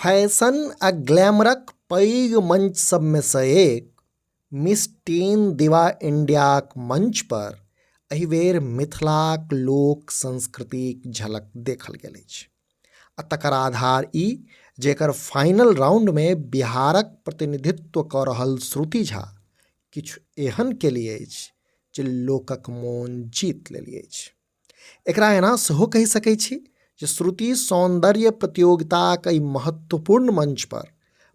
Fashion आ ग्लैमरक पैघ मंच सबमे सँ एक मिस टीन दिवा इंडियाक मंच पर एहि बेर मिथिलाक लोक संस्कृतिक झलक देखल गेल अछि आ तकर आधार ई जे एकर फाइनल राउंडमे बिहारक प्रतिनिधित्व कऽ रहल श्रुति झा किछु एहन केली अछि जे लोकक मोन जीत लेली अछि। एकरा एना सेहो कहि सकै छी जे श्रुति सौन्दर्य प्रतियोगिताक एहि महत्वपूर्ण मंच पर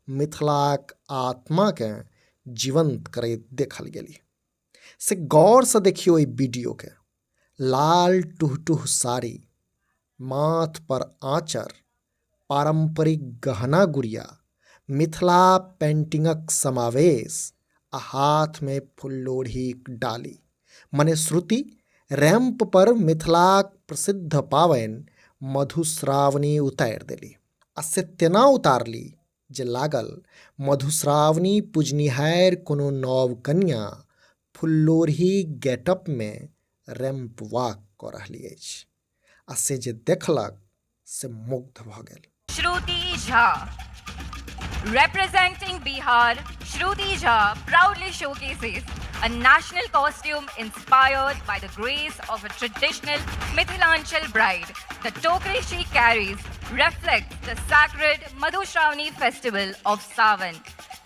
मिथिलाक आत्माकेँ जीवंत करैत देखल गेली। से गौरसँ देखियौ एहि वीडियोके। लाल टुहटुह साड़ी, माथ पर आँचर, पारम्परिक गहना गुड़िया, मिथिला पेंटिंगक समावेश आ हाथमे फुललोढ़ीक डाली। मने श्रुति रैंप पर मिथिलाक प्रसिद्ध पाबनि मधुश्रावणी उतारि देली आ से तेना उतारली जे लागल मधुश्रावणी पूजनिहारि कोनो नव कनिया फुललोढ़ी गेटअपमे रैंप वॉक कऽ रहली अछि आ से जे देखलक से मुग्ध भऽ गेल। Shruti Jha Representing Bihar, Shruti Jha proudly showcases a national costume inspired by the grace of a traditional Mithilanchal bride. The tokri she carries reflects the sacred Madhushravani festival of Sawan,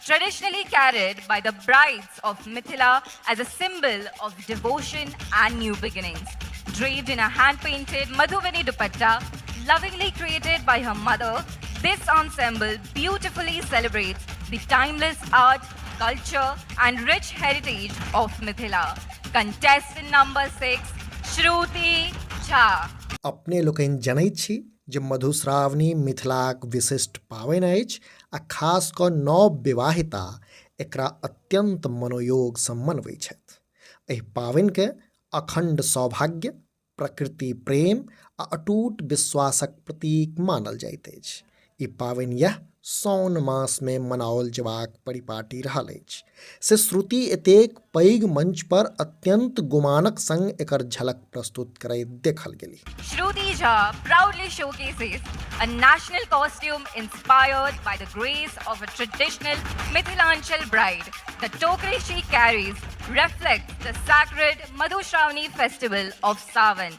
traditionally carried by the brides of Mithila as a symbol of devotion and new beginnings. Draped in a hand-painted Madhubani dupatta, lovingly created by her mother, this ensemble beautifully celebrates the timeless art, culture, and rich heritage of Mithila. Contestant number 6, Shruti Jha. अपने लोकनि जनैत छी जे मधुश्रावणी मिथिलाक विशिष्ट पाबनि अछि आ खास कऽ नव विवाहिता एकरा अत्यंत मनोयोगसँ मनबै छथि। एहि पाबनिके अखंड सौभाग्य, प्रकृति प्रेम आ अटूट विश्वासक प्रतीक मानल जाइत अछि। ई पाबनि यह साओन मासमे मनाओल जेबाक परिपाटी रहल अछि। से श्रुति एतेक पैघ मंच पर अत्यंत गुमानक संग एकर झलक प्रस्तुत करैत देखल गेली। Shruti Jha proudly showcases a national costume inspired by the grace of a traditional Mithilanchal bride. The tokri she carries reflects the sacred Madhushravani festival of Sawan,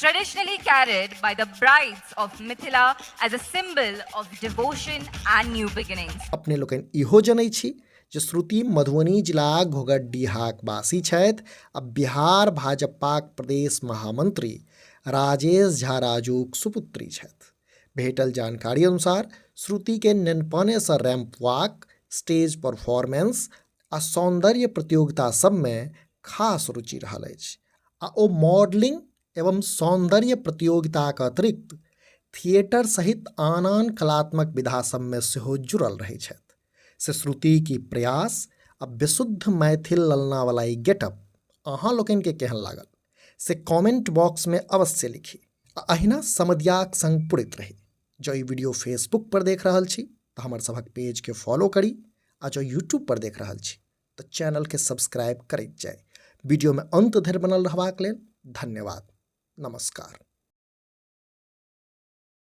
traditionally carried by the brides of Mithila as a symbol of devotion and new beginnings. अपने लोकनि इहो जनै छी जे श्रुति मधुबनी जिलाक घोघरडीहाक वासी छथि आ बिहार भाजपाक प्रदेश महामंत्री राजेश झा राजूक सुपुत्री छथि। भेटल जानकारी अनुसार श्रुति के नेनपनेसँ रैंप वॉक, स्टेज परफॉर्मेंस आ सौंदर्य प्रतियोगिता सबमे खास रुचि रहल अछि आ ओ मॉडलिंग एवं सौंदर्य प्रतियोगिताक अतिरिक्त थिएटर सहित आन आन कलात्मक विधा सबमे सेहो जुड़ल रहै छथि। से श्रुति की प्रयास आ विशुद्ध मैथिल ललनावला ई गेटअप अहाँ लोकनिके केहन लागल से कमेंट बॉक्समे अवश्य लिखी आ अहिना समदियाक संग पुरैत रही। जँ ई वीडियो फेसबुक पर देख रहल छी तऽ हमर सभक पेजके फॉलो करी आ जँ यूट्यूब पर देख रहल छी तऽ चैनलके सब्सक्राइब करैत जाय। वीडियोमे अंत धरि बनल रहबाक लेल धन्यवाद। नमस्कार।